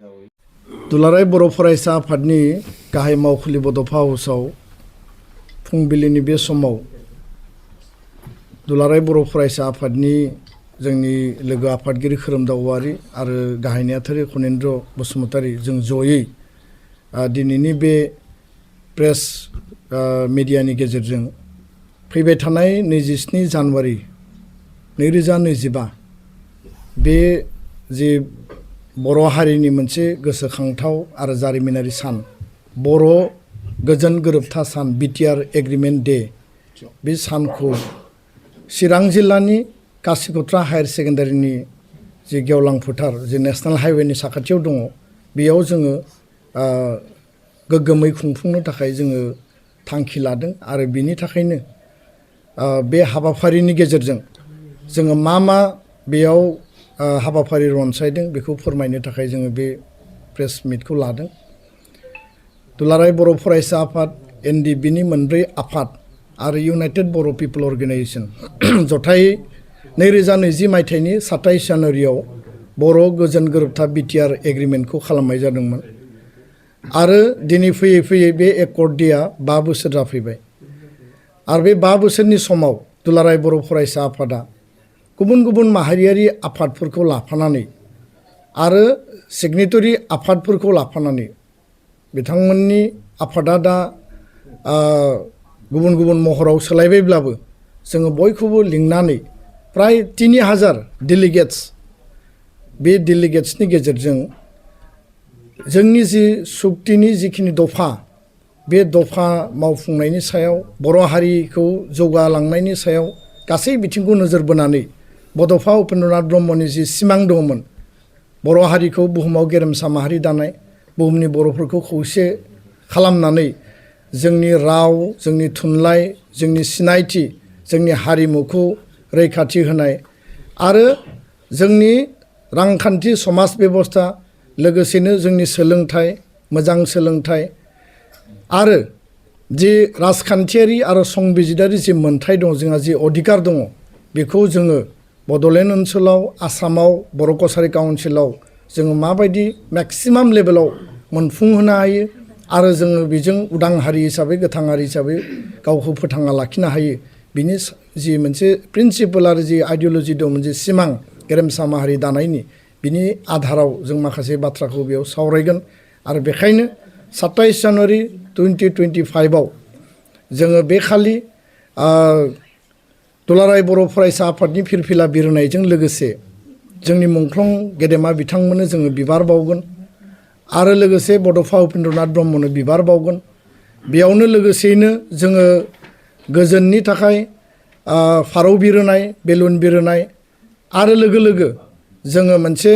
दुलाराय बर' फरायसा आफादनि गाहाय मावखुलि बड'फा हाउसाव फुंबिलिनि बे समाव दुलाराय बर' फरायसा आफादनि जोंनि लोगो आफादगिरि खोरोमदाव औवारी आरो गाहाय नेहाथारि खनेन्द्र बसुमतारी जों जयै दिनैनि बे प्रेस मिडियानि गेजेरजों फैबाय थानाय 27 जानुवारि 2025 बे जे बर' हारिनि मोनसे गोसोखांथाव आरो जारिमिनारि सान बर' गोजोन गोरोबथा सान बिटिआर एग्रिमेन्ट डे बे सानखौ चिरां जिल्लानि कासिकत्रा हायार सेकेन्डारिनि जे गेवलां फोथार जे नेशनेल हाइवेनि साखाथियाव दङ बेयाव जोङो गोग्गोमै खुंफुंनो थाखाय जोङो थांखि लादों आरो बिनि थाखायनो बे हाबाफारिनि गेजेरजों जोङो मा बेयाव हाबाफारि रनसायदों बेखौ फोरमायनो थाखाय जोङो बे प्रेस मिटखौ लादों। दुलाराय बर' फरायसा आफाद एनडिबिनि मोनब्रै आफाद आरो इउनाइटेड बर' पिपल अर्गेनाइजेसन जथायै 2020 मायथाइनि 27 जानुवारियाव बर' गोजोन गोरोबथा बिटिआर एग्रिमेन्टखौ खालामनाय जादोंमोन आरो दिनै फैयै फैयै बे एकर्ड डेआ 5 बोसोर जाफैबाय आरो बे 5 बोसोरनि समाव दुलाराय बर' फरायसा आफादा गुबुन गुबुन माहारियारि आफादफोरखौ लाफानानै आरो सिगनेटरि आफादफोरखौ लाफानानै बिथांमोननि आफादा दा गुबुन गुबुन महराव सोलायबायब्लाबो जोङो बयखौबो लिंनानै प्राय 3000 डेलिगेट्स बे डेलिगेट्सनि गेजेरजों जोंनि जि सुक्तिनि जिखिनि दफा बे दफा मावफुंनायनि सायाव बर' हारिखौ जौगालांनायनि सायाव गासै बिथिंखौ नोजोर बोनानै बड'फा उपेन्द्रनाथ ब्रह्मनि जि सिमां दंमोन बर' हारिखौ बुहुमाव गेरेमसा माहारि दानाय बुहुमनि बर'फोरखौ खौसे खालामनानै जोंनि राव जोंनि थुनलाइ जोंनि सिनायथि जोंनि हारिमुखौ रैखाथि होनाय आरो जोंनि रांखान्थि समाज बेबस्था लोगोसेनो जोंनि सोलोंथाइ मोजां सोलोंथाइ आरो जि राजखान्थियारि आरो संबिजिदारि जि मोन्थाय दं जोंहा जि अधिकार दङ बेखौ जोङो बड'लेण्ड ओनसोलाव आसामाव बर' कसारि काउन्सिलाव जोङो माबायदि मेक्सिमाम लेभेलाव मोनफुंहोनो हायो आरो जोङो बेजों उदां हारि हिसाबै गोथां हारि हिसाबै गावखौ फोथांना लाखिनो हायो बिनि जि मोनसे प्रिन्सिपल आरो जि आइडिय'लजि दं मोनसे सिमां गेरेमसा माहारि दानायनि बिनि आधाराव जों माखासे बाथ्राखौ बेयाव सावरायगोन आरो बेखायनो 27 जानुवारि 2025 आव जोङो बे खालि दुलाराय बर' फरायसा आफादनि फिरफिला बिरहोनायजों लोगोसे जोंनि मुंख्लं गेदेमा बिथांमोननो जोङो बिबार बावगोन आरो लोगोसे बड'फा उपेन्द्रनाथ ब्रह्मनो बिबार बावगोन बेयावनो लोगोसेयैनो जोङो गोजोननि थाखाय फारौ बिरहोनाय बेलुन बिरहोनाय आरो लोगो लोगो जोङो मोनसे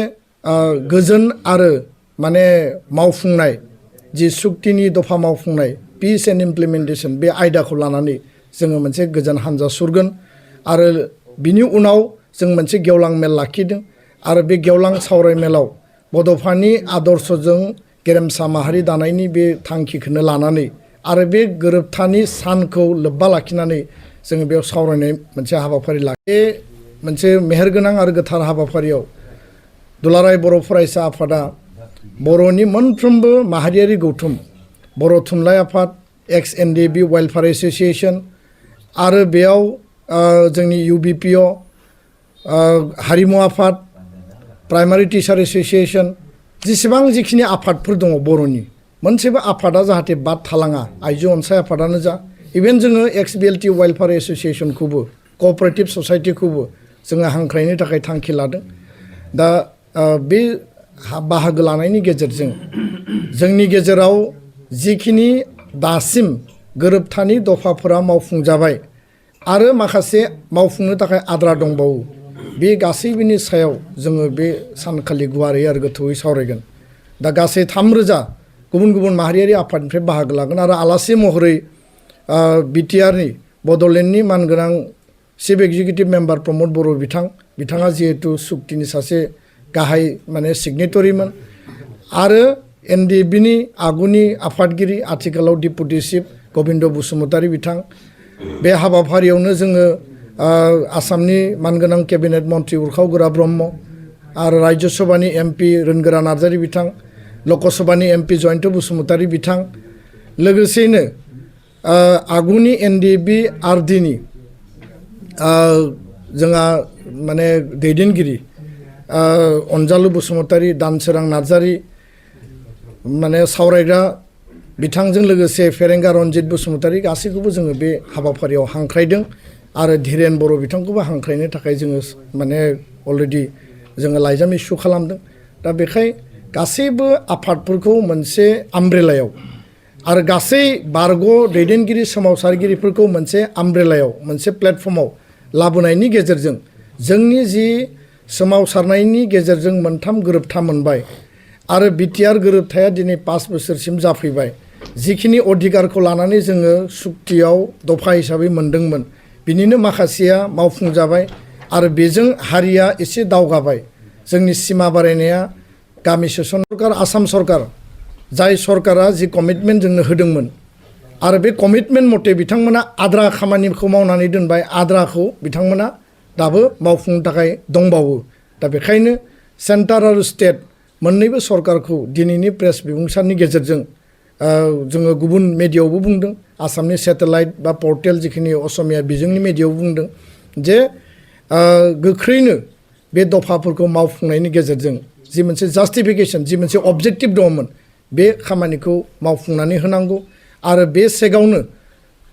गोजोन आरो माने मावफुंनाय जि सुक्तिनि दफा मावफुंनाय पिस एन्ड इमप्लिमेन्टेसन बे आयदाखौ लानानै जोङो मोनसे गोजोन हान्जा सुरगोन आरो बिनि उनाव जों मोनसे गेवलां मेल लाखिदों आरो बे गेवलां सावरायमेलाव बड'फानि आदर्शजों गेरेमसा माहारि दानायनि बे थांखिखौनो लानानै आरो बे गोरोबथानि सानखौ लोब्बा लाखिनानै जोङो बेयाव सावरायनाय मोनसे हाबाफारि लाखियो मोनसे मेहेरगोनां आरो गोथार हाबाफारियाव दुलाराय बर' फरायसा आफादा बर'नि मोनफ्रोमबो माहारियारि गौथुम बर' थुनलाइ आफाद एक्स एनडिबि वेलफेयार एस'सिएसन आरो बेयाव जोंनि इउबिपिअ हारिमु आफाद प्राइमारि टिचार एस'सिएसन जेसेबां जिखिनि आफादफोर दङ बर'नि मोनसेबो आफादा जाहाथे बाद थालाङा आइजो अनसाय आफादानो जा इभेन जोङो एक्स बिएलटि वेलफेयार एस'सिएसनखौबो कअपारेटिभ ससाइटिखौबो जोङो हांख्रायनो थाखाय थांखि लादों दा बे बाहागो लानायनि गेजेरजों जोंनि गेजेराव जिखिनि दासिम गोरोबथानि दफाफोरा मावफुंजाबाय आरो माखासे मावफुंनो थाखाय आद्रा दंबावो बे गासैबोनि सायाव जोङो बे सानखालि गुवारै आरो गोथौयै सावरायगोन दा गासै 3000 गुबुन गुबुन माहारियारि आफादनिफ्राय बाहागो लागोन आरो आलासि महरै बिटिआरनि बड'लेण्डनि मानगोनां चिफ एक्जिकिउटिभ मेम्बार प्रमद बर' बिथाङा जिहेतु सुक्तिनि सासे गाहाय माने सिगनेटरिमोन आरो एनडिबिनि आगुनि आफादगिरि आथिखालाव डिपुटि चिफ गबिन्द बसुमतारी बिथां बे हाबाफारियावनो जोङो आसामनि मानगोनां केबिनेट मन्त्रि उरखाव गोरा ब्रह्म आरो राज्य सभानि एमपि रोनगोरा नार्जारी बिथां लकसभानि एमपि जयन्त बसुमतारी बिथां लोगोसेनो आगुनि एनडिएफबि आरडिनि जोंहा माने दैदेनगिरि अनजालु बसुमतारी दानसोरां नार्जारी माने सावरायग्रा बिथांजों लोगोसे फेरेंगा रनजित बसुमतारी गासैखौबो जोङो बे हाबाफारियाव हांख्रायदों आरो धीरेन बर' बिथांखौबो हांख्रायनो थाखाय जोङो माने अलरेडि जोङो लाइजाम इस्यु खालामदों दा बेखाय गासैबो आफादफोरखौ मोनसे आमब्रेलायाव आरो गासै बारग' दैदेनगिरि सोमावसारगिरिफोरखौ मोनसे आमब्रेलायाव मोनसे प्लेटफर्माव लाबोनायनि गेजेरजों जोंनि जि सोमावसारनायनि गेजेरजों मोनथाम गोरोबथा मोनबाय आरो बिटिआर गोरोबथाया दिनै 5 बोसोरसिम जाफैबाय जिखिनि अधिकारखौ लानानै जोङो सुक्तियाव दफा हिसाबै मोनदोंमोन बिनिनो माखासेया मावफुंजाबाय आरो बेजों हारिया एसे दावगाबाय जोंनि सिमा बारायनाया गामि सेसन सरकार आसाम सरकार जाय सरकारा जि कमिटमेन्ट जोंनो होदोंमोन आरो बे कमिटमेन्ट मथे बिथांमोना आद्रा खामानिखौ मावनानै दोनबाय आद्राखौ बिथांमोना दाबो मावफुंनो थाखाय दंबावो दा बेखायनो सेन्टार आरो स्टेट मोननैबो सरकारखौ दिनैनि प्रेस बिबुंसारनि गेजेरजों जोङो गुबुन मेडियायावबो बुंदों आसामनि सेटेलाइट बा पर्टेल जिखिनि असमिया बिजोंनि मेडियायाव बुंदों जे गोख्रैनो बे दफाफोरखौ मावफुंनायनि गेजेरजों जि मोनसे जास्टिफिकेसन जि मोनसे अबजेक्टिभ दङमोन बे खामानिखौ मावफुंनानै होनांगौ आरो बे सेगावनो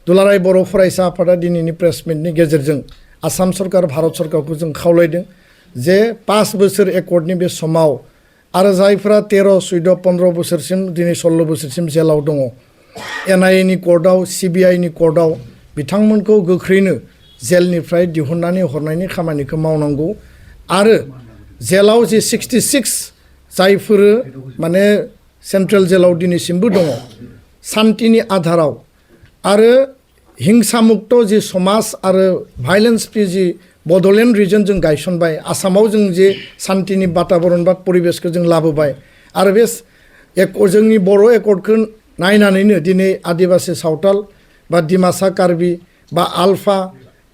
दुलाराय बर' फरायसा आफादा दिनैनि प्रेस मिटनि गेजेरजों आसाम सरकार भारत सरकारखौ जों खावलायदों जे 5 बोसोर एकर्डनि बे समाव आरो जायफ्रा 13, 14, 15 बोसोरसिम दिनै 16 बोसोरसिम जेलाव दङ एनआइएनि कर्टआव सिबिआइनि कर्टआव बिथांमोनखौ गोख्रैनो जेलनिफ्राय दिहुननानै हरनायनि खामानिखौ मावनांगौ आरो जेलाव जे 66 जायफोरो माने सेन्ट्रेल जेलाव दिनैसिमबो दङ सान्तिनि आधाराव आरो हिंसामुक्त जि समाज आरो भाइलेन्स फ्रि जि बड'लेण्ड रिजन जों गायसनबाय आसामाव जों जे सान्तिनि बाताबरन बा परिबेसखौ जों लाबोबाय आरो बे जोंनि बर' एकर्डखौ नायनानैनो दिनै आदिबासि सावताल बा डिमासा कार्बि बा आलफा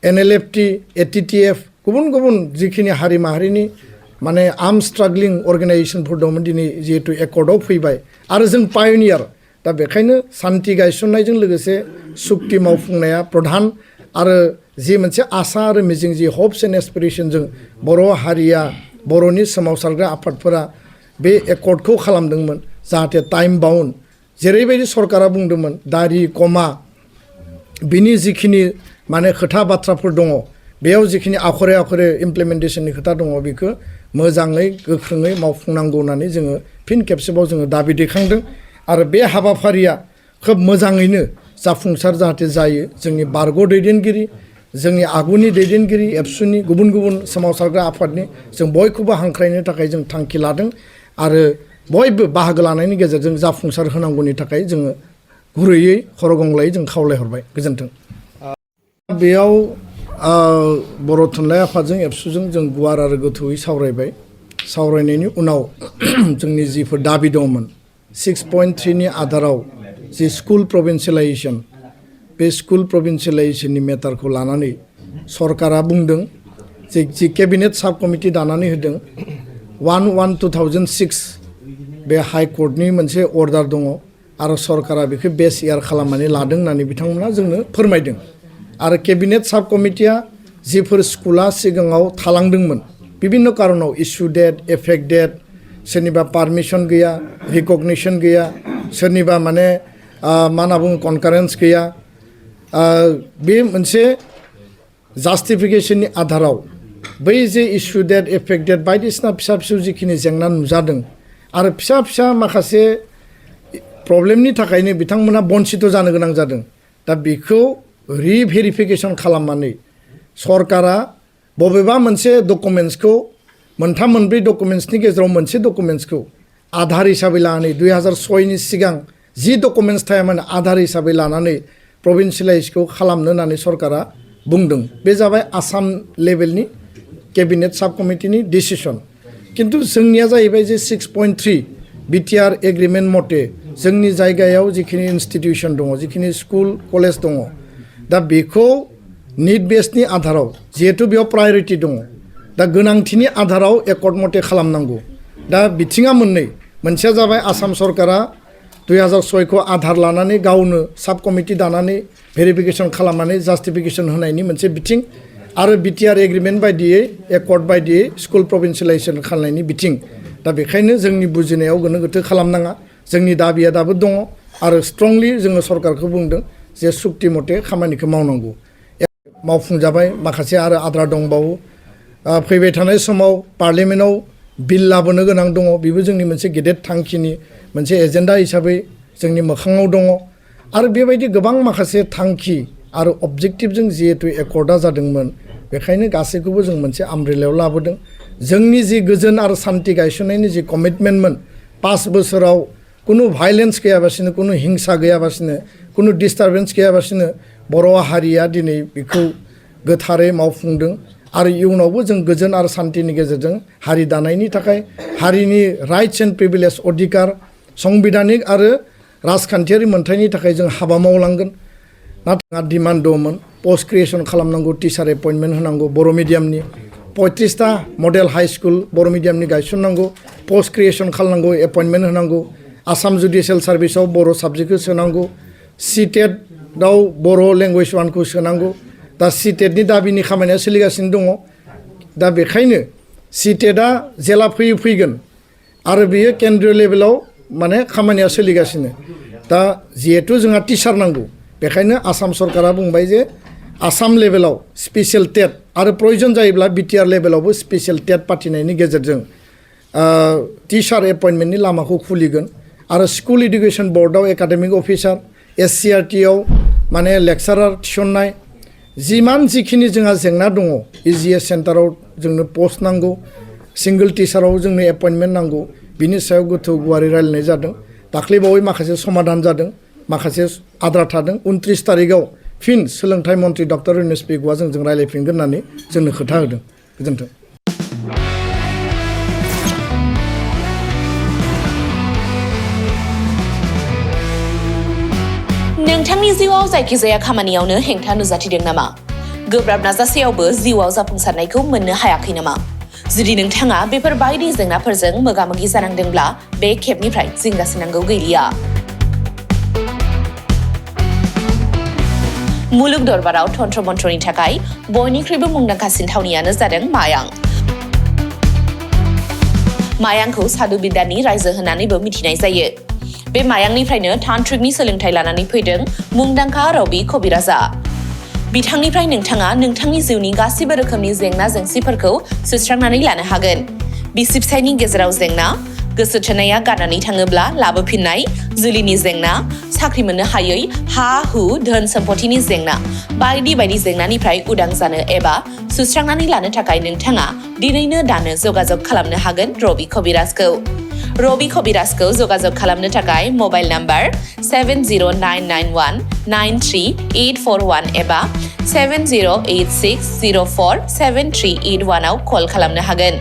एनएलएफटि एटिटिएफ गुबुन गुबुन जिखिनि हारि माहारिनि माने आर्म स्ट्रागलिं अर्गेनाइजेसनफोर दंमोन दिनै जिहेतु एकर्डआव फैबाय आरो जों पायनियार दा बेखायनो सान्ति गायसननायजों लोगोसे सुक्ति मावफुंनाया प्रधान आरो जि मोनसे आसा आरो मिजिं जि हप्स एन्ड एसपिरेसनजों बर' हारिया बर'नि सोमावसारग्रा आफादफोरा बे एकर्डखौ खालामदोंमोन जाहाथे टाइम बाउन्ड जेरैबायदि सरकारा बुंदोंमोन दारि कमा बिनि जिखिनि माने खोथा बाथ्राफोर दङ बेयाव जिखिनि आखरे आखरे इमप्लिमेन्टेसननि खोथा दङ बेखौ मोजाङै गोख्रोङै मावफुंनांगौ होननानै जोङो फिन खेबसेबाव जोङो दाबि दैखांदों आरो बे हाबाफारिया खोब मोजाङैनो जाफुंसार जाहाथे जायो जोंनि बारग' दैदेनगिरि जोंनि आगुनि दैदेनगिरि एबसुनि गुबुन गुबुन सोमावसारग्रा आफादनि जों बयखौबो हांख्रायनो थाखाय जों थांखि लादों आरो बयबो बाहागो लानायनि गेजेरजों जाफुंसार होनांगौनि थाखाय जोङो गुरैयै खर' गंग्लायै जों खावलायहरबाय गोजोन्थों बेयाव बर' थुनलाइ आफादजों एबसुजों जों गुवार आरो गोथौयै सावरायबाय सावरायनायनि उनाव जोंनि जिफोर दाबि दंमोन 6.3 नि आधाराव जि स्कुल प्रभिन्सियेलाइजेसन बे स्कुल प्रभिन्सियेलाइजेसननि मेटारखौ लानानै सरकारा बुंदों जि केबिनेट साब कमिटि दानानै होदों 1/1/2006 बे हाइ कर्टनि मोनसे अर्डार दङ आरो सरकारा बेखौ बेस इयार खालामनानै लादों होननानै बिथांमोना जोंनो फोरमायदों आरो केबिनेट साब कमिटिया जिफोर स्कुला सिगाङाव थालांदोंमोन बिभिन्न कारनाव इस्यु डेट एफेक्ट डेट सोरनिबा पारमिसन गैया रिकगनिसन गैया सोरनिबा माने मा होनना बुङो कनकारेन्स गैया बे मोनसे जास्टिफिकेसननि आधाराव बै जे इस्यु डेट एफेक्ट डेट बायदिसिना फिसा फिसौ जिखिनि जेंना नुजादों आरो फिसा फिसा माखासे प्रब्लेमनि थाखायनो बिथांमोना बन्सित जानो गोनां जादों दा बेखौ रिभेरिफिकेसन खालामनानै सरकारा बबेबा मोनसे डकुमेन्ट्सखौ मोनथाम मोनब्रै डकुमेन्ट्सनि गेजेराव मोनसे डकुमेन्ट्सखौ आधार हिसाबै लानानै 2006नि सिगां जि डकुमेन्ट्स थायामोन आधार हिसाबै लानानै प्रभिन्सियेलाइजखौ खालामनो होननानै सरकारा बुंदों बे जाबाय आसाम लेभेलनि केबिनेट साब कमिटिनि डिसिसन किन्तु जोंनिया जाहैबाय जे 6.3 बिटिआर एग्रिमेन्ट मथे जोंनि जायगायाव जिखिनि इन्स्टिटिउसन दङ जिखिनि स्कुल कलेज दङ दा बेखौ निड बेसनि आधाराव जिहेतु बेयाव प्रायरिटि दङ दा गोनांथिनि आधाराव एकर्ड मथे खालामनांगौ दा बिथिङा मोननै मोनसेया जाबाय आसाम सरकारा 2006 खौ आधार लानानै गावनो साब कमिटि दानानै भेरिफिकेसन खालामनानै जास्टिफिकेसन होनायनि मोनसे बिथिं आरो बिटिआर एग्रिमेन्ट बायदियै एकर्ड बायदियै स्कुल प्रभिन्सियेलाइजेसन खालामनायनि बिथिं दा बेखायनो जोंनि बुजिनायाव गोनो गोथो खालामनाङा जोंनि दाबिया दाबो दङ आरो स्ट्रंलि जोङो सरकारखौ बुंदों जे सुक्ति मथे खामानिखौ मावनांगौ मावफुंजाबाय माखासे आरो आद्रा दंबावो फैबाय थानाय समाव पार्लियामेन्टआव बिल लाबोनो गोनां दङ बेबो जोंनि मोनसे गेदेर थांखिनि मोनसे एजेन्डा हिसाबै जोंनि मोखाङाव दङ आरो बेबायदि गोबां माखासे थांखि आरो अबजेक्टिभजों जिहेतु एकर्डा जादोंमोन बेखायनो गासैखौबो जों मोनसे आमब्रेलायाव लाबोदों जोंनि जि गोजोन आरो सान्थि गायसननायनि जि कमिटमेन्टमोन 5 बोसोराव कुनु भाइलेन्स गैयाबासिनो कुनु हिंसा गैयाबासिनो कुनु डिस्टारबेन्स गैयाबासिनो बर' हारिया दिनै बेखौ गोथारै मावफुंदों आरो इयुनावबो जों गोजोन आरो सान्थिनि गेजेरजों हारि दानायनि थाखाय हारिनि राइट्स एन्ड प्रिभिलेज अधिकार संबिधानिक आरो राजखान्थियारि मोनथायनि थाखाय जों हाबा मावलांगोन नाथाय डिमान्ड दंमोन पस्ट क्रिएसन खालामनांगौ टिचार एपइन्टमेन्ट होनांगौ बर' मिडियामनि 35टा मडेल हाई स्कुल बर' मिडियामनि गायसननांगौ पस्ट क्रिएसन खालामनांगौ एपइन्टमेन्ट होनांगौ आसाम जुडिशियेल सार्भिसाव बर' साबजेक्टखौ सोनांगौ सिटेटआव बर' लेंगुवेज 1खौ सोनांगौ दा सिटेटनि दाबिनि खामानिया सोलिगासिनो दङ दा बेखायनो सिटेटआ जेला फैगोन आरो बेयो केन्द्रीय लेभेलाव माने खामानिया सोलिगासिनो दा जिहेतु जोंहा टिचार नांगौ बेखायनो आसाम सरकारा बुंबाय जे आसाम लेभेलाव स्पेसियेल टेट आरो प्रयोजन जायोब्ला बिटिआर लेभेलावबो स्पेसियेल टेट पाथिनायनि गेजेरजों टिचार एपइन्टमेन्टनि लामाखौ खुलिगोन आरो स्कुल इडुकेसन बर्डआव एकाडेमिक अफिसार SCRTआव माने लेक्सारार थिसननाय जिखिनि जोंहा जेंना दङ EGS सेन्टाराव जोंनो पस्ट नांगौ सिंगल टिचाराव जोंनो एपइन्टमेन्ट नांगौ बिनि सायाव गोथौ गुवारै रायलायनाय जादों दाख्लैबावै माखासे समाधान जादों माखासे आद्रा थादों 29 तारिखआव फिन सोलोंथाइ मन्त्रि डक्टर रमेश बेगुआ जोंजों रायलायफिनगोन होननानै जोंनो खोथा होदों गोजोन्थों नोंथांनि जिउआव जायखिजाया खामानियावनो हेंथा नुजाथिदों नामा गोब्राब नाजासेयावबो जिउआव जाफुंसारनायखौ मोननो हायाखै नामा जुदि नोंथाङा बेफोर बायदि जेंनाफोरजों मोगा-मोगि जानांदोंब्ला बे खेबनिफ्राय जिंगासिनांगौ गैलिया मुलुग दरबाराव तन्त्र मन्त्रनि थाखाय बयनिख्रुइबो मुंदांखासिन थावनियानो जादों मायां मायांखौ साधु बिद्यानि रायजो होननानैबो मिथिनाय जायो बे मायांनिफ्रायनो तान्त्रिकनि सोलोंथाइ लानानै फैदों मुंदांखा रबि कबिराजा बिथांनिफ्राय नोंथाङा नोंथांनि जिउनि गासिबो रोखोमनि जेंना जेंसिफोरखौ सुस्रांनानै लानो हागोन बिसि फिसायनि गेजेराव जेंना गोसो थोनाया गारनानै थाङोब्ला लाबोफिननाय जुलिनि जेंना साख्रि मोननो हायै हा हु धोन सम्पथिनि जेंना बायदि बायदि जेंनानिफ्राय उदां जानो एबा सुस्रांनानै लानो थाखाय नोंथाङा दिनैनो दानो जगाजग खालामनो हागोन रबि कबिराजखौ रबि कबिराजखौ जगाजग खालामनो थाखाय मबाइल नाम्बार 7099193841 एबा 7086047381 आव कल खालामनो हागोन